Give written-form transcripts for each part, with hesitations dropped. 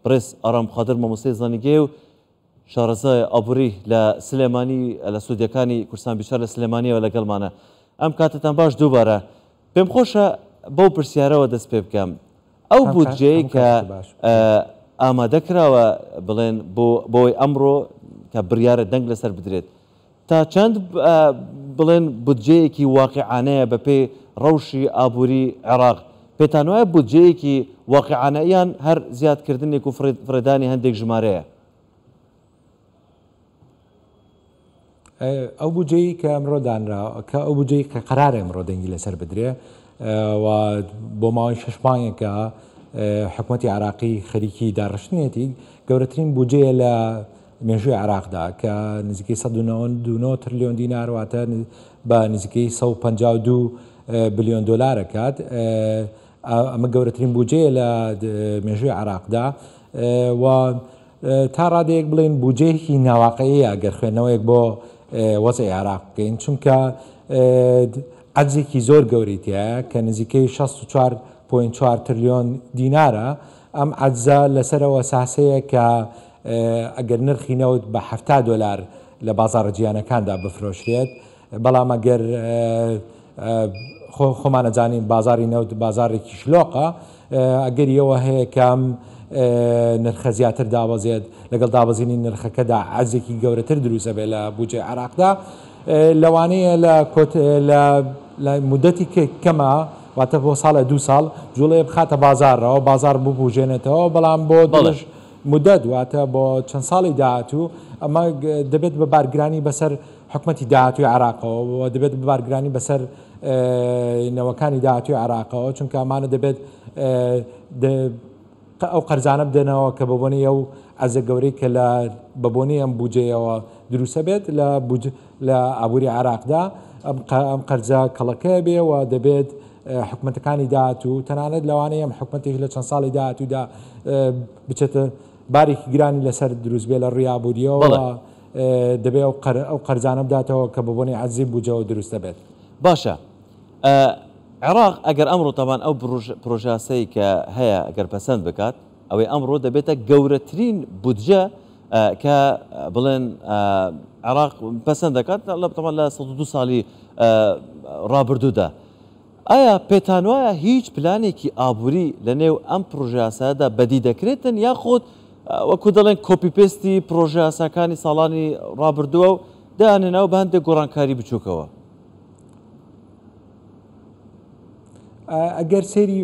بەڕێز ئارام قادر مامۆستای زانیگەیە و شارەزای ئابووری لە سلێمانی لە سوودیەکانی کوردستان بیچار لە سلێمانیەوە لەگەڵمانە. ئەم کاتتان باش دووبارە پێم خۆشە بەو پرسیارەوە دەست پێ بکەم ئەو بودجەیەی کە ئامادە کراوە بڵێن بۆ بۆی ئەمڕۆ کە بڕیارە دەنگ لەسەر بدرێت تا چەند بڵێن بودجەیەکی واقیعانەیە بەپێی ڕەوشی ئابووری عێراق پێتانوایە بودجەیەکی واقیعانە یان هەر زیادکردنێک و فڕێدانی هەندێک ژمارەیە؟ ئەو بودجەی کە ئەمڕۆ دانرا کە ئەو بودجەی کە قەرارە ئەمڕۆ دەنگی لەسەر بدرێ و بۆ ماوەی شەش مانگێکە حکوومەتی عراقی خەریکی داڕشتنێتی گەورەترین بودجەیە لە مێژووی عراقدا کە نزیکەی 199 ترلیۆن دینار واتە بە نزیکەی 152 بلیۆن دۆلارە کات ئەمە گەورەترین بودجەیە لە مێژووی عراقدا و تا ڕادەیەک بڵێین بودجەیەکی ناواقعیە گەر خوێندنەوەیەک بۆ وەزعی عێراق بکەین چونکە عەجزێکی زۆر گەورەی تایە کە نزیکەی 64.4 ترلیۆن دینارە ئەم عەجزە لەسەرەوە ساسەیە کە ئەگەر نرخی نەوت بە 70 دۆلار لە بازاڕە جیهانەکاندا بفرۆشرێت بەڵام ئەگەر خۆمان ئەزانین بازاڕی نەوت بازاڕێکی شلۆقە، ئەگەری ئەوە هەیە کە ئەم نرخە زیاتر دابەزێت، لەگەڵ دابەزینی نرخەکەدا عەرزێکی گەورەتر دروست ئەبێت لە بودجەی عێراقدا، لەوانەیە لە کۆت لە لە مودەتی کەمە واتە بۆ ساڵێ دوو ساڵ جوڵەیە بخاتە بازاڕەوە بازاڕ ببوژێنێتەوە، بەڵام بۆ درێژ مودەت واتە بۆ چەند ساڵی داهاتوو ئەمە دەبێت بە بارگرانی بەسەر حکومەتی داهاتووی عێراقەوە و دەبێت بە بارگرانی بەسەر نەوەکانی داهاتووی عێراقەوە، چونکە ئەمانە دەبێت ئەو قەرزانە بدەنەوە کە بە بۆنەی ئەو عەرزە گەورەی کە لە بە بۆنەی ئەم بودجەیەوە دروستە بێت لە لە ئابووری عێراقدا ئەم قەرزە کەڵەکە بێ و دەبێت حکومەتەکانی داهاتوو تەنانەت لەوانەیە ئەم حکومەتێک لە چەند ساڵی داهاتوودا بچێتە بارێکی گرانی لەسەر دروست بێ لە ڕووی ئابووریەوە. دەبێ ئەو قەرزانە بداتەوە کە بە بۆنەی عەجزی بودجەوە دروست دەبێت. باشە عێراق ئەگەر ئەمڕۆ تەبان ئەو پرۆژاسەی کە هەیە ئەگەر پەسەند بکات ئەوەی ئەمڕۆ دەبێتە گەورەترین بودجە کە بڵێن عێراق پەسەند دەکات لە تەبان لە 102 ساڵی ڕابردوودا. ئایا پێتانوایە هیچ پلانێکی ئابووری لەنێو ئەم پڕۆژەیاسایەدا بەدی دەکرێتن یاخود وەکو دەڵێن کۆپی پێستی پڕۆژەیاساکانی ساڵانی ڕابردووە و دایانهێناوە بە هەندێک گۆڕانکاری بچووکەوە؟ ئەگەر سەیری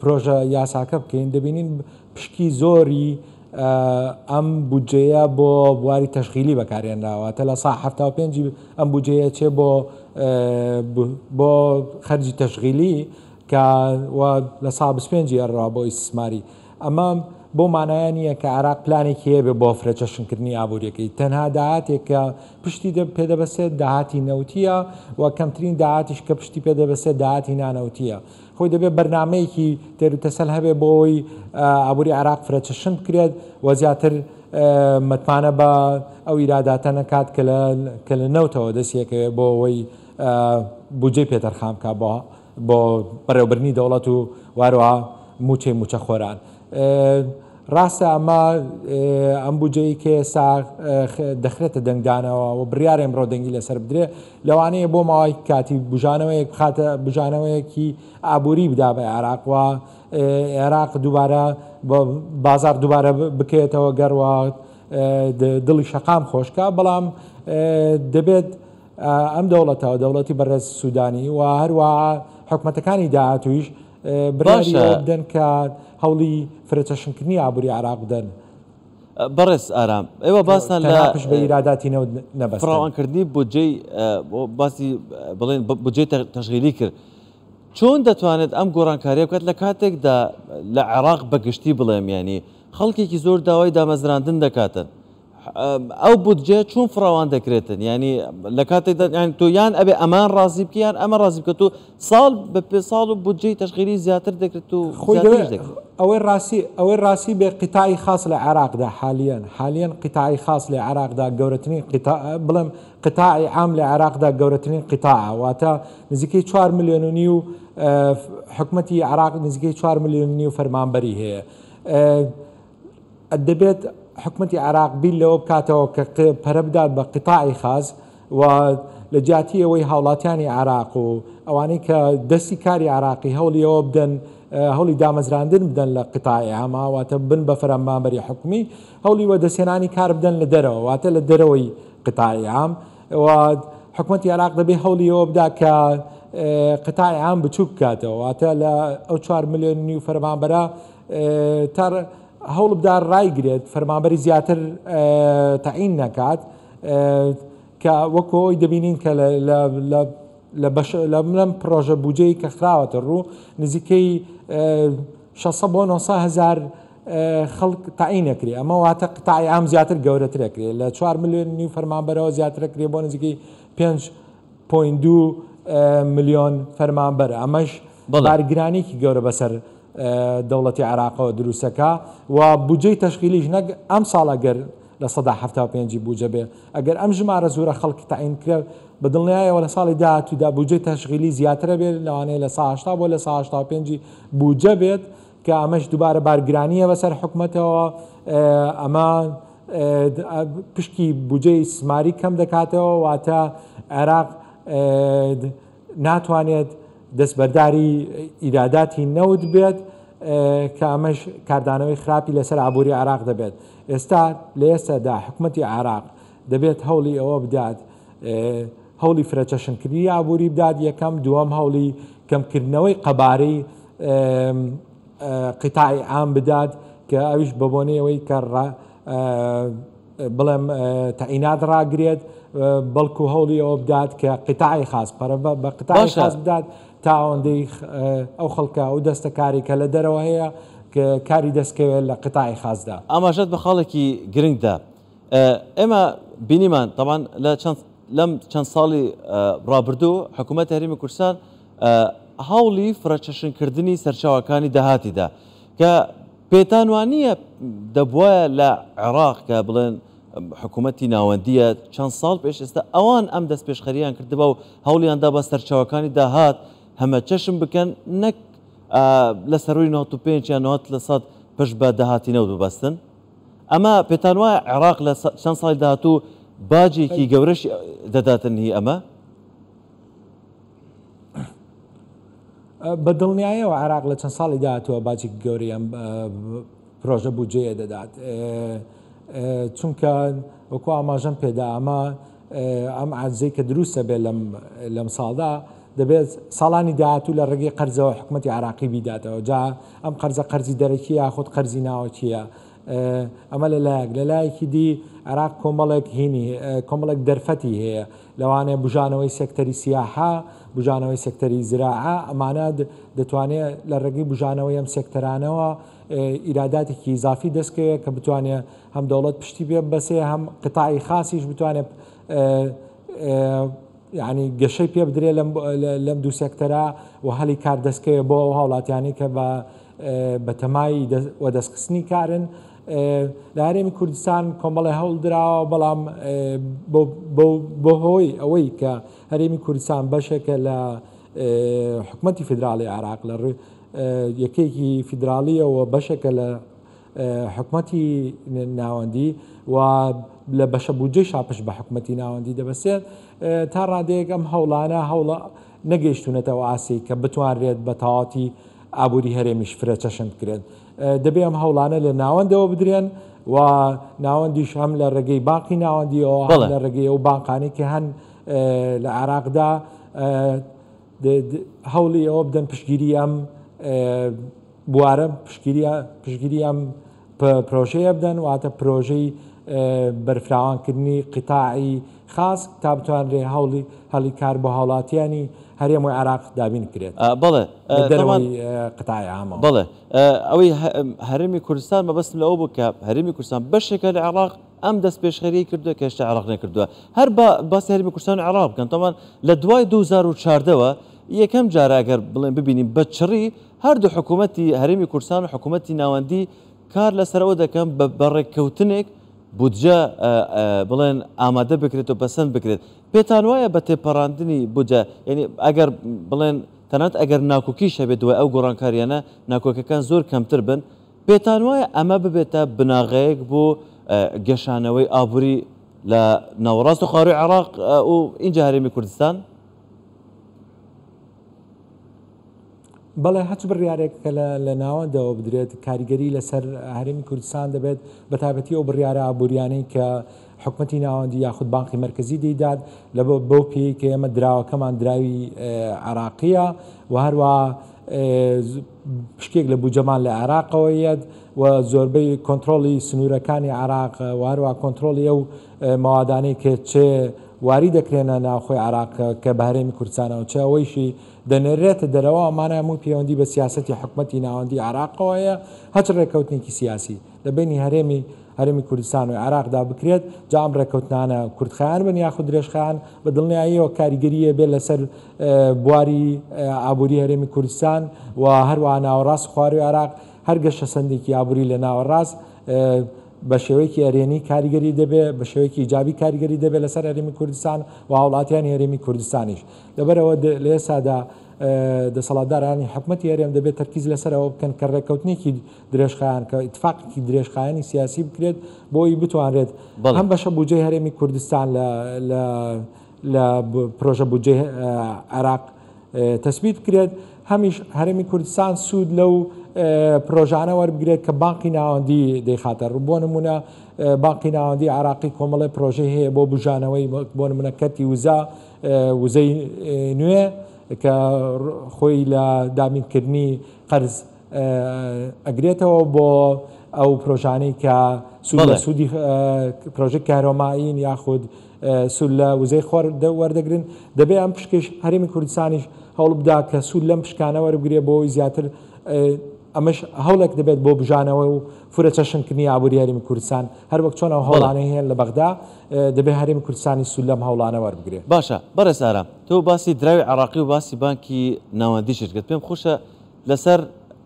پرۆژە یاساکە بکەین دەبینین پشکی زۆری ئەم بودجەیە بۆ بواری تەشغیلی بەکارهێنراوە تە لە سا 75 ئەم بودجەیە چێ بۆ بۆ خەرجی تەشغیلی کە لە سا 25 ئەڕوا بۆ ئیسماری ئەمە بۆ مانایە نییە کە عراق پلانێکی هەیە بۆ فرەچەشنکردنی ئابوووریەکەی تەنها داهاتێک کە پشتی پێدەبەسێت داهاتی نەوتیە و کەمترین داهاتیش کە پشتی پێدەبەسێت داهاتی نانەوتیە خۆی دەبێت بەرنامەیەکی تێروتەسەل هەبێت بۆ ئەوەی ئابووری عێراق فرەچەشن بکرێت و زیاتر متمانە بە ئەو ئیراداتە نەکات کە لە نەوتەوە دەستیەکەوێت بۆ ئەوەی بودجەی پێ تەرخان بکات بۆ بۆ بەڕێوەبردنی دەوڵەت و واروها مووچەی مووچەخۆران. ڕاستە ئەمە ئەم بودجەی کە ئێستا دەخرێتە دەنگدانەوە و بڕیارە ئەمڕۆ دەنگی لەسەر بدرێ لەوانەیە بۆ ماوەی کاتی بژانەوەیەک بخاتە بژانەوەیەکی ئابووری بدا بە عێراق و عێراق دووبارە بازار دووبارە بکەوێتەوە گەڕوە دڵی شەقام خۆشکە بەڵام دەبێت ئەم دەوڵەتەوە دەوڵەتی بەڕێز سوودانی و هەروەها حکومەتەکانی داهاتوویش بڕیاری ئەوە بدەن کە هەوڵی فرەچەشنکردنی ئابووری عێراق بدەن. بەڕێز ئارام، ئێوە باستان لە تەنها پشت بە ئیراداتی نەوت نەبەستن. فراوانکردنی بودجەی باسی بڵێن بودجەی تەشغیلی کرد. چۆن دەتوانێت ئەم گۆڕانکارییە بکات لە کاتێکدا لە عێراق بە گشتی بڵێم یانی خەڵکێکی زۆر داوای دامەزراندن دەکاتن. ئەو بودجەیە چۆن فراوان دەکرێتن یعنی لە کاتێکدا یعنی تۆ یان ئەبێ ئەمان ڕازی بکە یان ئەمە ڕازی بکە تۆ ساڵ بە پێ ساڵ و بودجەی تەشغیلی زیاتر دەکرێت و خۆی زیاتریش دەکرێت. ئەوەی ڕاستی ئەوەی ڕاستی بێ قیتاعی خاص لە عێراقدا حالیەن حالیەن قیتاعی خاص لە عێراقدا گەورەترین قیتاع بڵێم قیتاعی عام لە عێراقدا گەورەترین قیتاعە واتە نزیکەی 4 ملیۆن و نیو حکومەتی عێراق نزیکەی 4 ملیۆن و نیو فەرمانبەری هەیە. دەبێت حکومەتی عێراق بیر لەوە بکاتەوە کە پەرە بدات بە قیتاعی خاس و لە جیاتی ئەوەی هاوڵاتیانی عێراق و ئەوانەی کە دەستی کاری عێراقی هەوڵی ئەوە بدەن هەوڵی دامەزراندن بدەن لە قیتاعی عاما واتە بن بە فەرمانبەری حکومی هەوڵی وەدەستهێنانی کار بدەن لە دەرەوە واتە لە دەرەوەی قیتاعی عام و حکومەتی عێراق دەبێ هەوڵی ئەوە بدا کە قیتاعی عام بچووک بکاتەوە واتە لە ئەو 4 ملیۆن نیو فەرمانبەرە تا هەوڵ بدات ڕایگرێت فەرمانبەری زیاتر تەعین نەکات کە وەکو ئەوی دەبینین کە لە بەش لەم پرۆژە بودجەی کە خراوەتە ڕوو نزیکەی 600 بۆ 900 هزار خەڵک تەعین ئەکرێ ئەمە واتە قیتاعی عام زیاتر گەورەتر ئەکرێ لە 4 ملیۆن نیو فەرمانبەرەوە زیاتر ئەکرێ بۆ نزیکەی 5.2 ملیۆن فەرمانبەر ئەمەش بارگرانیکی گەورە بەسەر دەوڵەتی عێراقەوە دروستەکا و بودجەی تەشغیلیش نەک ئەم ساڵ ئەگەر 75% ی بودجە بێ ئەگەر ئەم ژمارە زۆرە خەڵکی تەعین کرا بە دڵنیایەوە لە ساڵی داهاتوودا بودجەی تەشغیلی زیاترە بێت لەوانەیە 80% بۆ 85% ی بودجە بێت کە ئەمەش دووبارە بارگرانییە بەسەر حکومەتەوە، ئەمە پشکی بودجەی ئیستسماری کەم دەکاتەوە، واتە عێراق ناتوانێت دەستبەرداری ئیراداتی نەوت بێت کە ئەمەش کاردانەوەی خراپی لەسەر ئابووری عێراق دەبێت. ئێستا لە ئێستادا حکومەتی عێراق دەبێت هەوڵی ئەوە بدات هەوڵی فرەچەشنکردنی ئابووری بدات یەکەم، دووەم هەوڵی کەمکردنەوەی قەبارەی قیتاعی عام بدات کە ئەویش بە بۆنەی ئەوەی کە بڵێم تەعینات ڕاگرێت بەڵکو هەوڵی ئەوە بدات کە قیتاعی خاص پەرە بە قیتاعی خاص بدات تا ئەوەندەی ئەو خەڵکە ئەو دەستەکاری کە لە دەرەوە هەیە کە کاری دەستکەوێت لە قیتاعی خاصدا. ئاماژەت بە خاڵێکی گرنگ دا. ئێمە بینیمان تەبعەن لە چەند لەم چەند ساڵی ڕابردوو حکوومەتی هەرێمی کوردستان هەوڵی فرەچەشنکردنی سەرچاوەکانی داهاتی دا کە پێتان وانییە دەبوایە لە عێراق کە بڵێن حکوومەتی ناوەندییە چەند ساڵ پێش ئێستا ئەوان ئەم دەستپێشخەریان کردبا و هەوڵیان دا بە سەرچاوەکانی داهات هەمەچەشن بکەن نەک لە سەرووی 95 یان 90% پشت بە داهاتی نەوت ببەستن؟ ئەمە پێتان وایە عێراق لە چەند ساڵی داهاتوو باجێکی گەورەشی دەداتن هی ئەمە؟ بە دڵنیایەوە عێراق لە چەند ساڵی داهاتووە باجێکی گەورەی ئەم پرۆژە بودجەیە دەدات چونکە وەکو ئاماژەم پێدا ئەمە ئەم عەجزەی کە دروستە بێت لەم ساڵدا دەبێت ساڵانی داهاتوو لە ڕێگەی قەرزەوە حکومەتی عێراقی بیداتەوە جا ئەم قەرزە قەرزی دەرەکی یاخود قەرزی ناوەکیە ئەمە لە لایەک لە لایەکی دی عێراق کۆمەڵێک هینی کۆمەڵێک دەرفەتی هەیە لەوانەیە بژانەوەی سێکتەری سیاحە بژانەوەی سێکتەری زراعە ئەمانە دەتوانێت لە ڕێگەی بژانەوەی ئەم سێکتەرانەوە ئیراداتێکی ئیزافی دەستکەوێت کە بتوانێت هەم دەوڵەت پشتی پێ ببەسێ هەم قیتاعی خاسیش بتوانێت یعنی گەشەی پێ بدرێ لەم دوو سێکتەرە و هەلی کار دەستکەوێت بۆ ئەو هاوڵاتیانی کە بە بەتەمای وەدەستخستنی کارن لە هەرێمی کوردستان کۆمەڵی هەوڵ دراوە بەڵام بۆ هۆی ئەوەی کە هەرێمی کوردستان بەشێکە لە حکومەتی فیدراڵی عێراق لە یەکەیەکی فیدراڵیە و بەشێکە لە حکومەتی ناوەندی و لە بەشە بودجەی شا پشت بە حکومەتی ناوەندی دەبەستێت تا ڕادەیەک ئەم هەوڵانە هەوڵە نەگەیشتونەتەوە ئاسی کە بتوانرێت بە تەواوەتی ئابووری هەرێمیش فرەچەشن بکرێت دەبێ ئەم هەوڵانە لە ناوەندەوە بدرێن و ناوەندیش هەم لە ڕێگەی بانقی ناوەندیەوە لە ڕێگەی ئەو بانقانەی کە هەن لە عێراقدا هەوڵی ئەوە بدەن پشتگیری ئەم بوارە پشتگیری ئەم پرۆژەیە بدەن واتە پرۆژەی بەرفراوانکردنی قیتاعی خاس تا بتوانرێ هەوڵی هەلی کار بۆ هاوڵاتیانی هەرێم و عێراق دابین کرێت بەڵێ دەرەوەی قیتاعی عامەوە. بەڵێ ئەوەی هەرێمی کوردستان مەبەستم لەوە بوو کە هەرێمی کوردستان بەشێکە لە عێراق ئەم دەستپێشخەریەی کردووە کە هێشتا عێراق نەکردووە هەر با باسی هەرێمی کوردستان و عێراق بکەن تاوان لە دوای 2014 وە یەکەم جارە ئەگەر بڵێن ببینین بە چڕی هەردوو حکوومەتی هەرێمی کوردستان و حکوومەتی ناوەندی کار لەسەر ئەوە دەکەن بە ڕێککەوتنێک بودجە بڵێن ئامادە بکرێت و پەسەند بکرێت پێتان وایە بە تێپەڕاندنی بودجە یعنی ئەگەر بڵێن تەنانەت ئەگەر ناکۆکیش هەبێت دوای ئەو گۆڕانکاریانە ناکۆکەکان زۆر کەمتر بن. پێتان وایە ئەمە ببێتە بناغەیەک بۆ گەشانەوەی ئابووری لە ناوەڕاست و خوارووی عێراق و ئینجا هەرێمی کوردستان؟ بەڵێ هەچ بڕیارێک کە لە ناوەندەوە بدرێت کاریگەری لەسەر هەرێمی کوردستان دەبێت، بەتایبەتی ئەو بڕیارە ئابووریانەی کە حکومەتی ناوەندی یاخود بانقی مەرکەزی دەیدات، لە بەو پێیەی کە ئێمە دراوەکەمان دراوی عێراقییە و هەروەها پشکێک لە بودجەمان لە عێراقەوە یەت و زۆربەی کۆنترۆڵی سنوورەکانی عێراق و هەروەها کۆنترۆڵی ئەو مەوادانەی کە چێ واری دەکرێنە ناوخۆی عێراق کە بە هەرێمی کوردستانەوە چ ئەوەیشی دەنێررێتە دەرەوە، ئەمانە هەمووی پەیوەندی بە سیاسەتی حکومەتی ناوەندی عێراقەوە هەیە، هەچ ڕێککەوتنێکی سیاسی لە بەینی هەرێمی هەرێمی کوردستان و عێراقدا بکرێت، جا ئەم ڕێککەوتنانە کورتخایەن بن یاخود درێژخایەن، بە دڵنیاییەوە کاریگەری ئەبێت لەسەر بواری ئابووری هەرێمی کوردستان و هەروەها ناوەڕاست و خوارووی عێراق، هەر گەشەسەندێکی ئابووری لە ناوەڕاست بە شێوەیەکی ئەرێنی کاریگەری دەبێت، بە شێوەیەکی ئیجابی کاریگەری دەبێت لەسەر هەرێمی کوردستان و هاوڵاتیانی هەرێمی کوردستانیش. لەبەرئەوە لە ئێستادا دەسەڵاتدارانی حکومەتی هەرێم دەبێت تەرکیز لەسەر ئەوە بکەن کە ڕێککەوتنێکی درێژخایەن کە ئیتفاقێکی درێژخایەنی سیاسی بکرێت بۆ ئەوی بتوانرێت هەم بەشە بودجەی هەرێمی کوردستان لە لە لە پرۆژە بودجەی عێراق تەسبیت بکرێت هەمیش هەرێمی کوردستان سوود لەو پرۆژانە وەربگرێت کە بانقی ناوەندی دەیخاتە ڕوو بۆ نمونە بانقی ناوەندی عراقی کۆمەڵی پرۆژەی هەیە بۆ بژانەوەی بۆ نمونە کەرتی وزە وزەی نوێ کە خۆی لە دابینکردنی قەرز ئەگرێتەوە بۆ ئەو پرۆژانەی کە سوود لە سوودی پرۆژەی کارۆمایین یاخود سوود لە وزەی خۆر وەردەگرن دەبێ ئەم پشکەش هەرێمی کوردستانیش هەوڵ بدا کە سوود لەم پشکانە وەربگرێ بۆ ئەوەی زیاتر ئەمەش هەوڵێک دەبێت بۆ بژانەوە و فرەچەشنکردنی ئابووری هەرێمی کوردستان هەروەک چۆن ئەو هەوڵانەی هەیە لە بەغدا دەبێت هەرێمی کوردستانی سوود لەم هەوڵانە وەربگرێت. باشە بەڕێز ئارام تۆ باسی دراوی عێڕاقی و باسی بانکی ناوەندیشت کرد پێم خۆشە لەسەر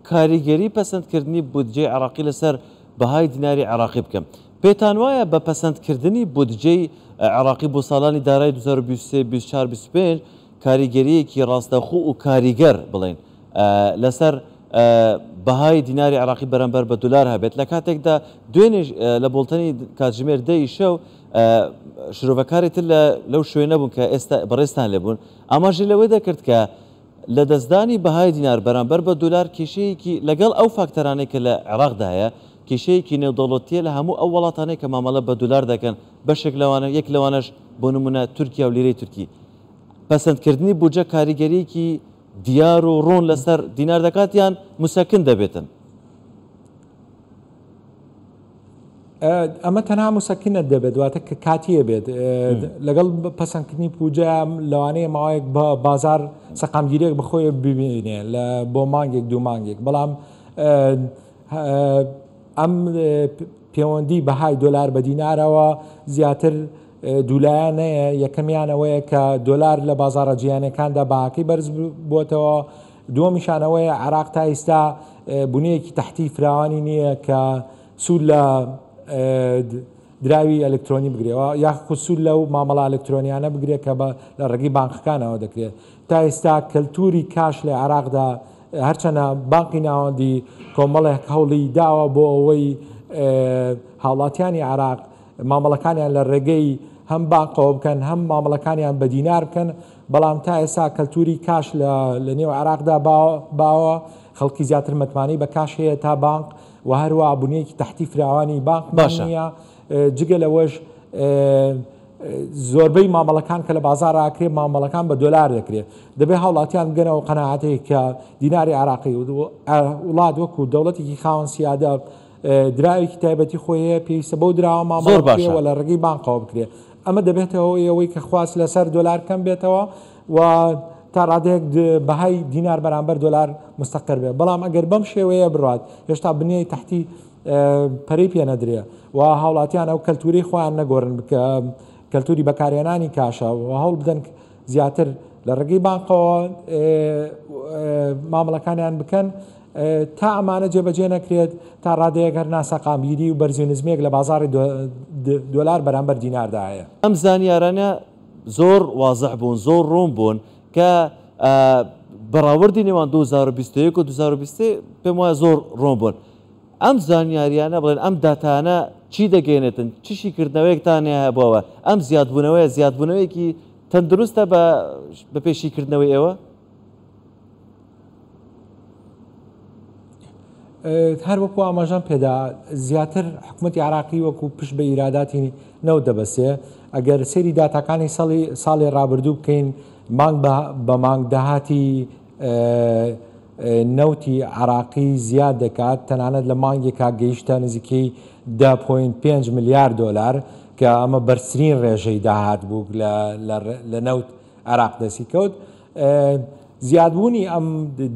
کاریگەری پەسەندکردنی بودجەی عێڕاقی لەسەر بەهای دیناری عێڕاقی بکەم پێتان وایە بە پەسەندکردنی بودجەی عێڕاقی بۆ ساڵانی دارای 2023 24 25 کاریگەریەکی ڕاستەخۆ و کاریگەر بڵێین لەسەر بەهای دیناری عێراقی بەرامبەر بە دۆلار هەبێت، لە کاتێکدا دوێنێش لە بوڵتەنی کاتژمێر دە ی شەو شرۆڤەکاری تر لەو شوێنە بوون کە ئێستا بەڕێزتان لێ بوون ئاماژەی لەوە دەکرد کە لەدەستدانی بەهای دینار بەرامبەر بە دۆلار کێشەیەکی لەگەڵ ئەو فاکتەرانەی کە لە عێراقدا هەیە کێشەیەکی نێودەوڵەتییە لە هەموو ئەو وڵاتانەی کە مامەڵە بە دۆلار دەکەن بەشێک لەوانە یەک لەوانەش بۆ نمونە تورکیا و لیرەی تورکی پەسەندکردنی بودجە کاریگەریەکی دیار و ڕوون لەسەر دینار دەکات یان مسەکن دەبێتن؟ ئەمە تەنها مسەکنە دەبێت واتە کە کاتیە بێت لەگەڵ پەسەندکردنی پوجە لەوانەیە ماوەیەک بە بازار سەقامگیریەک بەخۆی ببینێ لە بۆ مانگێک دوو مانگێک بەڵام ئەم پەیوەندی بەهای دۆلار بە دینارەوە زیاتر دوولایەنەیە، یەکەمیان ئەوەیە کە دۆلار لە بازاڕە جیهانیەکاندا بەهاکەی بەرز بووەتەوە، دووەمیشان ئەوەیە عێراق تا ئیستا بونەیەکی تەحتی فراوانی نییە کە سوود لە دراوی ئەلکترۆنی بگرێەوە یاخود سوود لەو مامەڵە ئەلکترۆنیانە بگرێت کە لە ڕێگەی بانقەکانەوە دەکرێت. تا ئێستا کەلتوری کاش لە عێراقدا هەرچەنە بانقی ناوەندی کۆمەڵێک هەوڵی داوە بۆ ئەوەی هاوڵاتیانی عێراق مامەڵەکانیان لە ڕێگەی هەم بانقەوە بکەن هەم مامەڵەکانیان بە دینار بکەن، بەڵام تا ئێستا کەلتوری کاش لە نێو عێراقدا باوە، خەڵکی زیاتر متمانەی بە کاش هەیە تا بانق و هەروەها بنیەکی تەحتی فراوانی بانقمان نییە، جگە لەوەش زۆربەی مامەڵەکان کە لە بازاڕ ئاکرێ مامەڵەکان بە دۆلار دەکرێت، دەبێت هاوڵاتیان بگەنەوە قەناعەتێک کە دیناری عێراقی وڵات وەکو دەوڵەتێکی خاوەن سیادە دراوێکی تایبەتی خۆی هەیە، پێویستە بەو دراوە مامەڵە بکرێ و لە ڕێگەی بانقەوە بکرێ. ئەمە دەبێتە هۆی ئەوەی کە خواست لەسەر دۆلار کەم بێتەوە و تا ڕادەیەک بەهای دینار بەرامبەر دۆلار مستەقر بێت. بەڵام ئەگەر بەم شێوەیە بڕات هێشتا بنیەی تەحتی پەرەی پێ نەدرێ و هاوڵاتیان ئەو کەلتوری خۆیان نەگۆرن کە کەلتوری بەکارهێنانی کاشە و هەوڵ بدەن زیاتر لە ڕێگەی بانقەوە مامەڵەکانیان بکەن تا ئەمانە جێبەجێ نەکرێت تا ڕادەیەک هەر ناسەقامگیری و بەرزی و نزمییەک لە بازاڕی دۆلار بەرامبەر دیناردا هەیە. ئەم زانیارانە زۆر وازح بوون، زۆر ڕوون بوون کە بەڕاوردی نێوان 2021 و 2023 پێم وایە زۆر ڕوون بوون. ئەم زانیاریانە بڵێن ئەم داتانە چی دەگەێنێتن چ شیکردنەوەیەکتان هەبووە ئەم زیادبوونەوەیە زیادبوونەوەیەکی تەندروستە بە بە پێی شیکردنەوەی ئێوە؟ هەر وەکو ئاماژەم پێدا زیاتر حکوومەتی عراقی وەکو پشت بە ئیراداتی نەوت دەبەسێ ئەگەر سەیری داتاکانی ساڵی ساڵی ڕابردوو بکەین مانگ بە مانگ داهاتی نەوتی عراقی زیاد دەکات تەنانەت لە مانگێکا گەیشتە نزیکەی 10.5 ملیار دۆلار کە ئەمە بەرزترین ڕێژەی داهات بوو لە نەوت عراق دەستی کەوت. زیادبوونی ئەم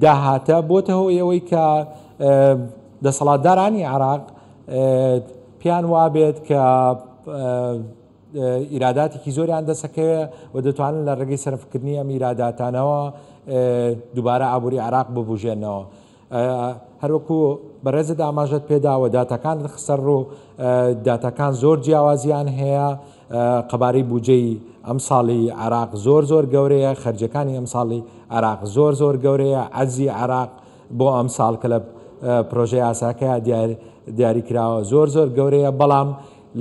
داهاتە بۆتە هۆی ئەوەی کە دەسەڵاتدارانی عراق پێیان وابێت کە ئیراداتێکی زۆریان دەسەکەوێ و دەتوانن لە ڕێگەی سەرفکردنی ئەم ئیراداتانەوە دووبارە ئابووری عراق ببوژێنەوە. هەروەکو بەڕێزت ئاماژەت پێداوە داتاکانت خستە ڕوو، داتاکان زۆر جیاوازیان هەیە، قەبارەی بودجەی ئەمساڵی عێراق زۆر زۆر گەورەیە، خەرجیەکانی ئەمساڵی عێراق زۆر زۆر گەورەیە، عەجزی عێراق بۆ ئەمساڵ کە لە پرۆژە یاساکەیا دیاری کراوە زۆر زۆر گەورەیە، بەڵام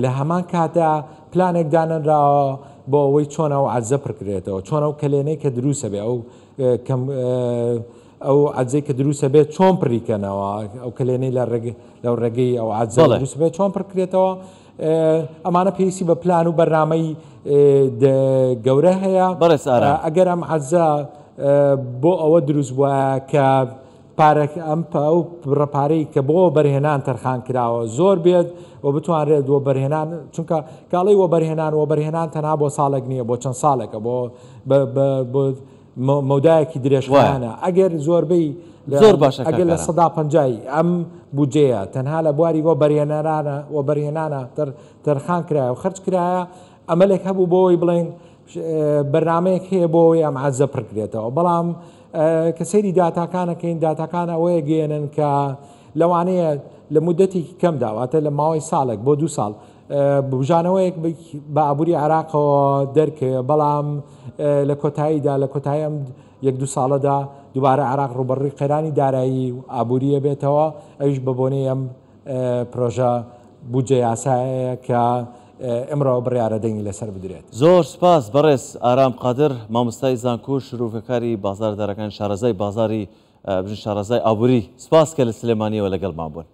لە هەمان کاتدا پلانێک دانەنراوە بۆ ئەوەی چۆن ئەو عەجزە پڕکرێتەوە، چۆن ئەو کەلێنەی کە دروستە بێ ئەو کەم ئەو عەجزەی کە دروستە بێت چۆن پڕی کەنەوە، ئەو کەلێنەی لە ڕێگ لەو ڕێگەی ئەو عەجزە دروست بێت چۆن پڕکرێتەوە، ئەمانە پێویستی بە پلان و بەرنامەی گەورە هەیە. بەڕێز ئارام. ئەگەر ئەم عەجزە بۆ ئەوە دروست بووە کە پارەک ئەم ئەو بڕە پارەی کە بۆ وەبەرهێنان تەرخان کراوە زۆر بێت و بتوانرێت وەبەرهێنان چونکە کاڵی وەبەرهێنان وەبەرهێنان تەنها بۆ ساڵێک نییە بۆ چەند ساڵێکە بۆ بۆ مەودایەکی درێژخایەنە ئەگەر زۆربەی زۆر باشە ئەگەر لە 50% ئەم بودجەیە تەنها لە بواری وەبەرهێنەرانە وەبەرهێنانە تەرخان کرایە و خەرج کرایە ئەمەلێک هەبوو بۆ ئەوەی بڵێن بەرنمەیەک هەیە بۆ ئەوەی ئەم عەجزە پڕکرێتەوە بەڵام کە سەیری داتاکانەکەین داتاکان ئەوەیە گەێنن کە لەوانەیە لە مدەتێکی کەمدا واتە لە ماوەی ساڵێک بۆ دو ساڵ بوژانەوەیەک بە ئابووری عێراقەوە دەرکەوێت، بەڵام لە کۆتاییدا لە کۆتایی ئەم یەک دوو ساڵەدا دووبارە عێراق ڕووبەڕووی قەیرانی دارایی و ئابووری ئەبێتەوە، ئەویش بە بۆنەی ئەم پرۆژە بودجە یاسایەیە کە ئمڕۆ بڕیارە دەنگی لەسەر بدرێت. زۆر سوپاس بەڕێز ئارام قادر، مامۆستای زانکۆ و شرۆڤەکاری بازاڕ دارەکان، شارەزای بازاڕی بژن شارەزای ئابووری، سوپاس کە لە سلێمانییەوە لەگەڵمان بوون.